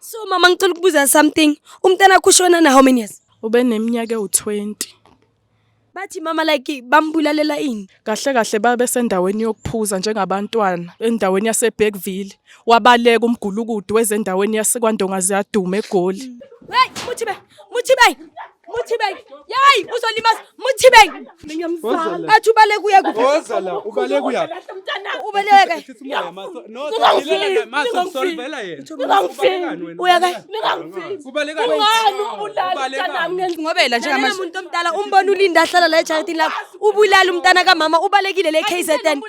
So mama, ngicela ukubuza something. Umntana wakho ushona na how many years? Ube neminyaka ewu-20. Bathi mama, like, bambulalela ini? Kahle kahle babesendaweni yokuphuza njengabantwana endaweni yaseBergville. Wabaleka umgulukudu wezendaweni yaseKwaNdonga ziyaduma eGoli. Hey, Mothibe, Mothibe, Mothibe. Yayi, uzolimaza Mothibe. Ngiyamzala. Athi ubaleka uya kuphi? Woza la, ubaleka uyaphi? Ubaleka. Ehlisa umoya, maso. No, siphilele maso, solvela yena. Ubalekani wena? Uya ka? Ubalekani? Ungani umbulali Ubalekani? mntanami? Ngobela njengamanje. Umuntu omdala umbona ulinda ahlala la ejaridini lakho. Ubulala umntana kamama, ubalekile le KZN.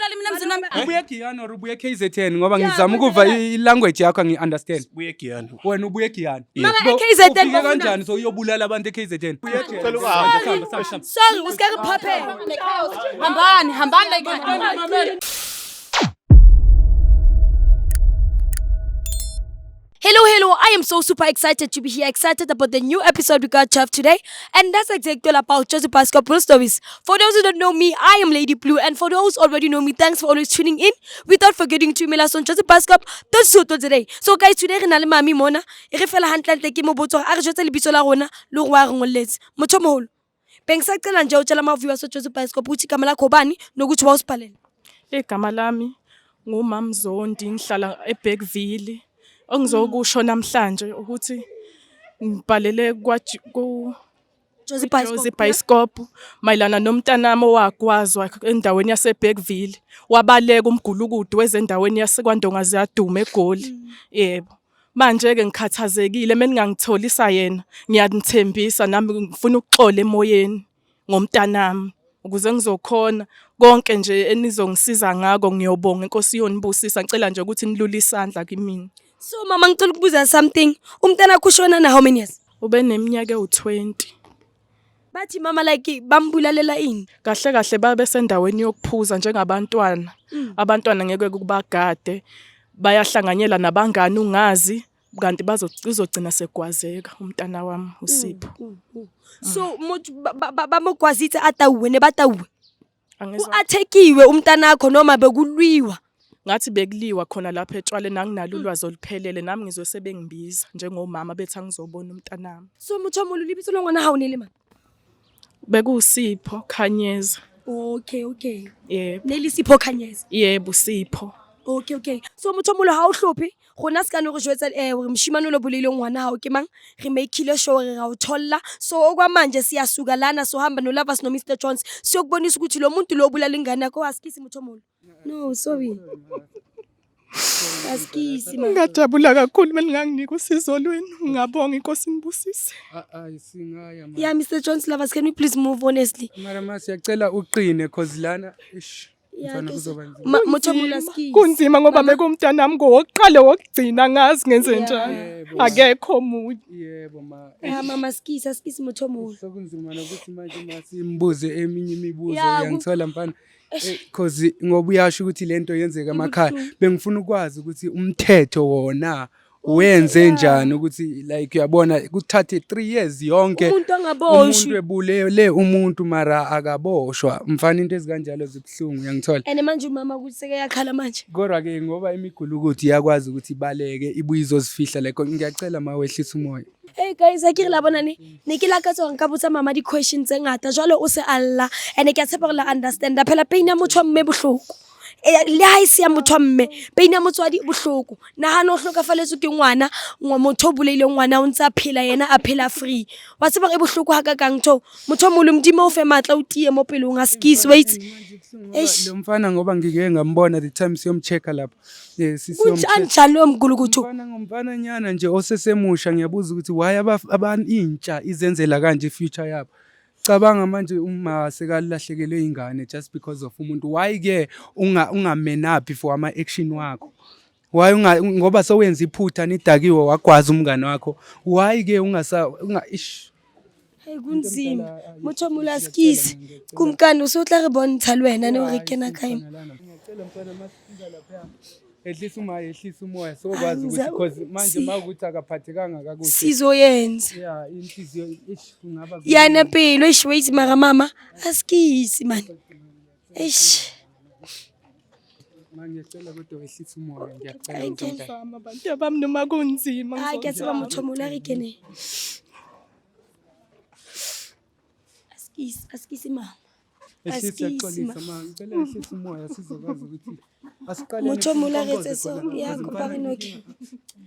Ubuye Giyani or ubuye KZN? Ngoba ngizama ukuva i-language yakho, angi-understand. Buye Giyani. Wena ubuye Giyani. Mama, Bo- e-KZN ufike bafuna- kanjani so uyobulala abantu e-KZN? Cela ukuhamba. Sorry, usike kuphaphe. Hambani, hambani la ekhaya. Hello, hello. I am so super excited to be here, excited about the new episode we got to have today. And that's exactly all about Jozi Bioscope Stories. For those who don't know me, I am Lady Blue. And for those already know me, thanks for always tuning in. Without forgetting to email us on jozibioscope.co today. So guys, today re na le mami mona. E re fela hantlentle ke mo botsa hore a re jwetse lebitso la rona le hore wa re ngolletse. Motho o moholo. Bengisacela nje utshela ama-viewers oJozi Bioscope ukuthi igama lakho ubani nokuthi wawusibhalela. Igama lami nguMamzondi, ngihlala eBergville. Engizokusho namhlanje ukuthi ngibhalele kwa ku Jozi Jozi Bioscope. Bioscope mayelana nomntanami owagwazwa endaweni yaseBergville. Wabaleka umgulukudu wezendaweni yaseKwaNdonga ziyaduma eGoli. Yebo. Manje ke ngikhathazekile, meningangitholisa yena, ngiyanithembisa nami ngifuna ukuxola emoyeni ngomntanami ukuze ngizokhona konke nje enizongisiza ngako. Ngiyobonga, inkosi iyonibusisa. Ngicela nje ukuthi nilule isandla kimina. So mama, ngicela ukubuza something. Umntana wakho ushona na how many years? Ube neminyaka ewu-20. Bathi mama, like, bambulalela ini? Kahle kahle babesendaweni yokuphuza njengabantwana. Abantwana ngeke kubagade, bayahlanganyela nabangani ungazi kanti uzogcina segwazeka umntana wami uSipho. So motho ba mo gwazitse a tauwe ne ba tauwe. Angizwa. U-attack-iwe umntanakho noma bekulwiwa? Ngathi bekuliwa khona lapha etshwaleni, anginalo ulwazi oluphelele nami, ngizwe sebengibiza njengomama bethi angizobona umntanami. So motho o moholo, lebitso la ngwana hao ne le mang? BekuwuSipho Khanyeza. Okay. Yebo. Ne le Sipho Khanyeza. Yebo, Sipho. Okay. So motho o moholo, ha o hlophe rona se ka no re jwetsa hore moshimane o lo bolaileng ngwana hao ke mang. Re make-ile sure hore ra o tholla. So okwamanje siyasuka lana, sohamba noLavas no-Mr Jones siyokubonisa ukuthi lo muntu lo obulala ingane yakho. Asikisi, motho o moholo. No, sorry. Asikisi ma. Ngingajabula kakhulu meninganginika usizo lwenu. Ngingabonga, inkosi nibusise. Ayi, singaya ma. Yeah, Mr Jones, Lovers, can we please move, honestly? Mara ma, siyacela uqine cause lana ish Yeah, mfana kuzoba nzima. Motho o moholo, asikisi. Kunzima ngoba bekumntanami ngowokuqala wokugcina, ngazi ngenze njani. Yebo. Akekho omunye. Yebo ma. Yeah, mama, asikisi, asikisi, motho o moholo. Sokunzima nokuthi manje masimbuze eminye imibuzo. Yeah, Uyangithola mfana? Cause ngoba uyasho ukuthi lento yenzeka emakhaya, bengifuna ukwazi ukuthi umthetho wona wenze njani ukuthi, like, uyabona kuthathe 3 years yonke Umuntu angaboshwi. umuntu ebulele umuntu mara akaboshwa mfana. Into ezikanjalo zibuhlungu, uyangithola? And manje umama ukuthi sekeyakhala manje. Kodwa-ke ngoba imigulukudu iyakwazi ukuthi ibaleke ibuye izozifihla, like, ngiyacela ma wehlisa umoya. Hey guys, a ke re la bona ne ke lakatsa hore nka botsa mama di-question tse ngata jwale o se a lla, and ke a tshepa hore la understanda phela pain ya motho wa mme bohloko. Le ha e se ya motho wa mme, pain ya motswadi e bohloko. Nahana o hlokafaletswe ke ngwana, motho o bolaileng ngwana o ntse a phela, yena a phela free. Wa tseba hore e bohloko hakakang ntho. Motho o moholo, Modimo o fe matla, o tiye mo pelong. Askies, wait. Eish. Lo mfana, ngoba ngike ngambona the time siyom-check-a lapha. Kunjani njani loyo mgulukudu? Umfana ngumfana nyana nje osesemusha. Ngiyabuza ukuthi why intsha izenzela kanje i-future yabo. Cabanga manje uma sekalahlekelwe ingane just because of umuntu. Why ke unga-man up for ama-action wakho? Why unga, ngoba sowenza iphutha nidakiwe wagwaza umngane wakho, why ke ungasa unga ish? Hey, kunzima. Motho o moholo, askies. Kumkani o se o tla re bontsha le wena ne hore kena kae. Ngiyacela mfana, masifika lapha ehlisa uma ehlisa umoya sokwazi ukuthi cause manje mawukuthi akaphathekanga kakuhle. Sizoyenza. Yeah, inhliziyo ish kungaba Yana pelo, eish, wait mara mama, askies man. Eish. Ma ngiyacela kodwa wehlise umoya ngiyacela Ay, ke- mntwana. Zama abantu abami noma kunzima. Ai ke a tseba motho molo a re kene. Askies, askies mama. Ehlise Askies, siyaxolisa ma ngicela ehlise umoya sizokwazi ukuthi asiqale Motho molo a re etse so ya kopa re noke.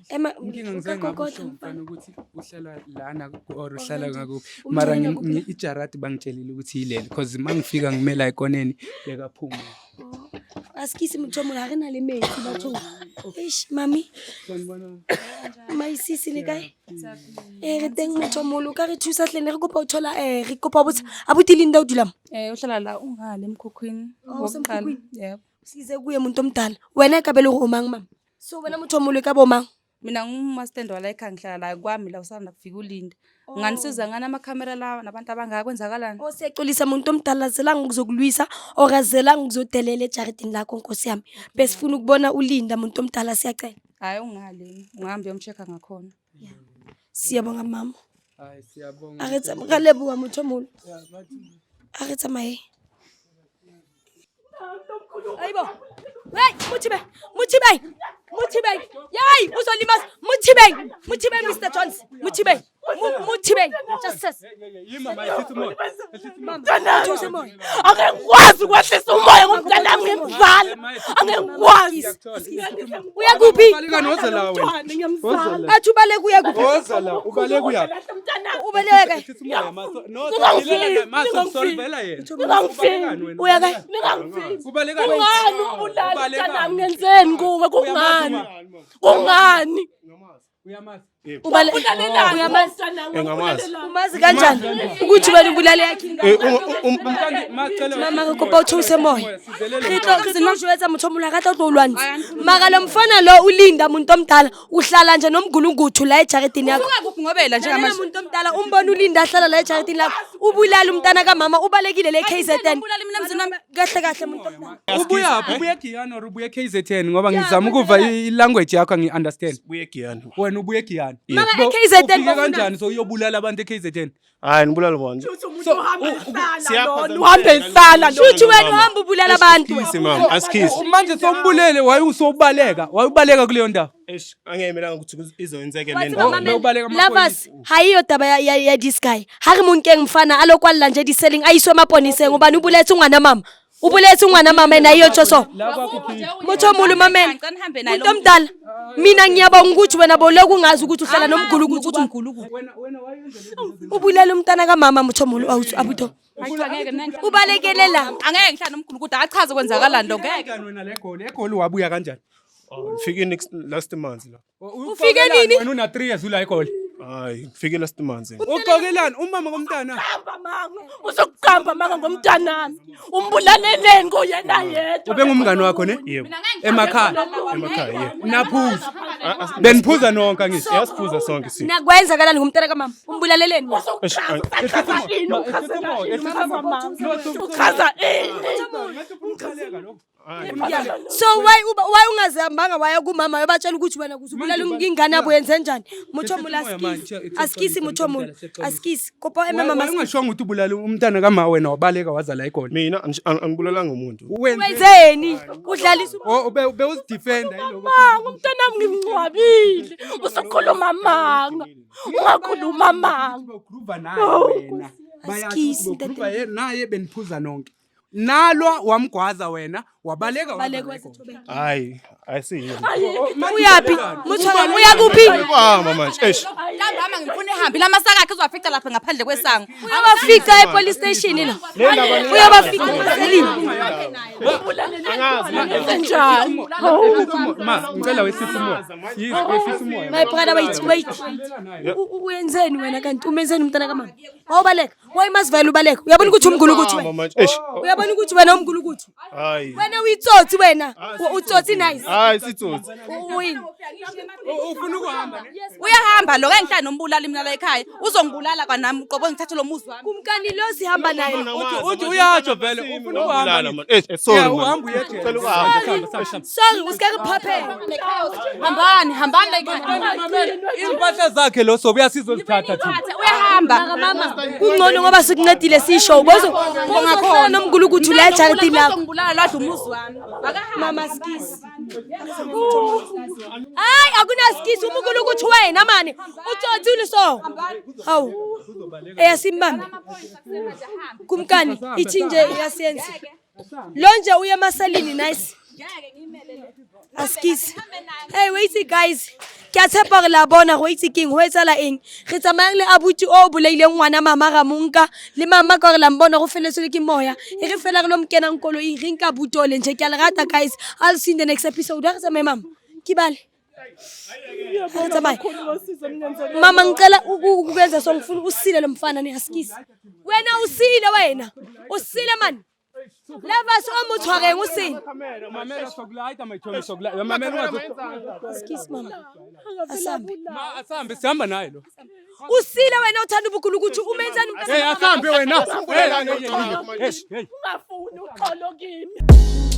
Ema Inkinga o ka ngizange kokota ngakusho mfana. mfana ukuthi uhlala lana or uhlala ngakuphi mara ijaradi bangitshelile ukuthi yileli because uma ngifika ngimela ekoneni bekaphuma. Askies motho molo ha re na le metsi bathong. Eish mami. Sanibona. Maisisi le kae? Eh re teng motho molo o ka re thusa hle ne re kopa o thola re kopa ho botsa abuti Linda o dula mo. Uhlala la ungale emkhukhwini. Oh, wokuqala. usemkhukhwini? Yebo. Size kuye muntu omdala. Wena e ka be le gore o mang mama? So wena motho molo e ka bo mang? Mina ngumastand wala ekhaya ngihlala la kwami la usanda kufika uLinda. Nganisiza ngani amakhamera lawa nabantu abangaka kwenzakalani? O siyaxolisa muntu omdala azelanga ukuzokulwisa or azelanga ukuzodelela ejaridini lakho nkosi yami. Besifuna ukubona uLinda muntu omdala siyacela. Hayi ungale, ungahamba uyomcheck-a ngakhona. Siyabonga mama. Hayi siyabonga. A re ra leboha motho o moholo. A re tsamaye. Hayibo. Hey, Mothibe, Mothibe, Mothibe. Yay, uzolimaza. Mothibe, Mothibe Mr Jones. Mothibe. Mothibe. Just says. Yima ma ehlise umoya. Ehlise umoya. Mama, umoya. Angeke ngikwazi ukwehlisa umoya ngomntanami ngimzala. Angeke ngikwazi. Uya kuphi? Ubaleka woza la wena. Umntwana ngiyamzala. Woza la. Athi ubaleka uya kuphi? Woza la ubaleka uyaphi? Ubaleka. Ehlise umoya ma no Ningangifiki, ma ningangifiki. solvela yena. Ningangifiki. Wena. Uya kae? Ningangifiki. Ubaleka Kungani umbulala umntanami ngenzeni kuwe kungani? Kungani? Uyamazi. Ubale Ubulalelani Uyamazi. umntanami? Engamazi. Umazi kanjani ukuthi wena ubulale yakhe ingane? Macela Mama re kopa o theose moya. Re tlo re tlo jwetsa motho o moholo ha ka tla o tlo o lwantsha. Mara lo mfana lo uLinda muntu omdala uhlala nje nomgulunguthu la ejaridini yakho. Usuka kuphi ngobela Lalela njengamanje? muntu omdala umbona uLinda ahlala la ejaridini lakho. Ubulala umntana kamama ubalekile le KZN. Umbulali mina emzini wami. Kahle kahle muntu omdala. Ubuyaphi? Ubuye eGiyani or ubuye KZN ngoba ngizama ukuva i-language yakho angi-understand. Buye Giyani. Wena ubuye eGiyani. Mara Bo- e-KZN ufike bafuna- kanjani so uyobulala abantu e-KZN? Hayi nibulala bona. Umuntu uhamba ehlala lona, Siyaphazamiseka. uhamba ehlala lona. Shuthi wena uhamba ubulala abantu. Askies mama, askies. Manje sowumbulele waye usobaleka, wayubaleka kuleyo ndawo. Eish, angeyimelanga ukuthi izoyenzeke le Wathi ndaba. mamela, bewubaleka amaphoyisa. Lovers, ha eyo taba ya this guy. Ha re mo nkeng mfana a lo kwalla nje di-selling a iswe maponeseng hobane o boletse ngwana mama. O boletse ngwana mama ena iyo tsho so. Motho o moholo mamela. Ngicela nihambe naye lo Muntu omdala. Mina ngiyabonga ukuthi wena bowulokhu ungazi ukuthi uhlala nomgulukudu ukuthi umgulukudu. Ubulala umntana kamama motho o moholo abuto. Hayi cha ngeke mina ngihlala- Ubalekele la. Angeke ngihlale nomgulukudu achaze kwenzakalani lo ngeke. Kanjani wena le goli? Egoli wabuya kanjani? Oh, ngifike next last month la. Ufike nini? Wena una 3 years ula egoli. Hayi, ngifike last month. Uxokelani umama komntana? Qamba manga. Uzokuqamba manga ngomntanami. Umbulaleleni kuyena yedwa. Ubengumngani wakho ne? Yebo. Emakhaya. Emakhaya, yebo. Naphuza. Beniphuza nonke angithi. Siyasiphuza sonke si. Nakwenzakalani ngomntana kamama? Umbulaleleni? Eish, ay- Uchaza ini? Uchaza ini? So why uba why ungazihambanga waya kumama uyobatshela ukuthi wena kuze ubulala ingane yabo yenze njani? Motho o moholo askies. Askies motho o moholo. Askies. Kopa eme mama. Why ungashongo ukuthi ubulala umntana kama wena wabaleka waza la egoli? Mina angibulalanga umuntu. Wenze Wenzeni? Udlalisa Oh ube ube uzidefender yiloko. Manga umntanami ngimngcwabile. Usukhuluma manga. Ungakhuluma manga. Ugroova naye wena. Askies, Bayathi ugroova naye beniphuza nonke. Nalwa wamgwaza wena wabaleka waza baleka la egoli. wasethobela. Hayi, ayisiyo. Uyaphi? Motho uya kuphi? Mama manje. Eish. Ntambama ngifuna ihambe lamasaka akhe uzowafica lapha ngaphandle kwesango. Uyabafica epolice station la. Uyabafica emaselini. Angazi. Njani? Ma, ngicela wehlise umoya. Yes, wehlise umoya. My brother wait wait. Uyenzeni wena kanti umenzeni umntana kamama? Wawubaleka. Why masivele ubaleka? Uyabona ukuthi umgulukuthi Mama wena. manje. Eish. Uyabona ukuthi wena umgulukuthi. Hayi. Wena uyitsotsi wena. Utsotsi nice. Hayi sitsotsi. Uyini? Ufuna ukuhamba ne? Uyahamba lo ngeke ngihlale nombulali mina la ekhaya. Uzongibulala kwanami uqobo ngithathe lo muzi wami. Kumkani lo sihamba naye. Uthi uyatsho vele ufuna ukuhamba. Ubulala man. Eish, sorry Yeah, man. uhamba uyejele. Ngicela ukuhamba. Sorry, usike phaphe. Hambani, hambani la ekhaya. Impahla zakhe lo sobuya sizozithatha thina. Uyahamba. Hamba. Mama, kungcono ngoba sikuncedile sisho. Bozo bozohlala nomgulukudu la ejaridini lakho. Ngibulala lwadla umuzi wami. Akahambe. Mama skisi. Hayi akunaskisi umgulukudu wena mani. Utsotsile so. Hawu. Eyasimbambe. Kumkani ithi nje iyasiyenza. Lo nje uye emasalini nice. Askisi. Hey wait guys. Ke a tshepa gore la bona go itse keng go etsala eng re tsamayang le abuti o bolaileng ngwana mama ra monka le mama ka gore la mbona go feletswe ke moya e re fela re lo mokenang koloing re nka butole nje ke a le rata guys. I'll see you in the next episode. Ha re tsamaye mama ke bale re tsamaye mama ngicela ukwenza so ngifuna usile lo mfana ne askisi wena usile wena usile man levas o mo tshwareng o sele Mamela sokulayita my chomi sokulayita. Mamela ungazo. Askisi mama asambe Ma asambe sihamba naye lo. Usile wena uthanda ubugulukuthi umenzani umntana? Hey asambe wena. Hey hey hey. Ungafuni uxolo kimi.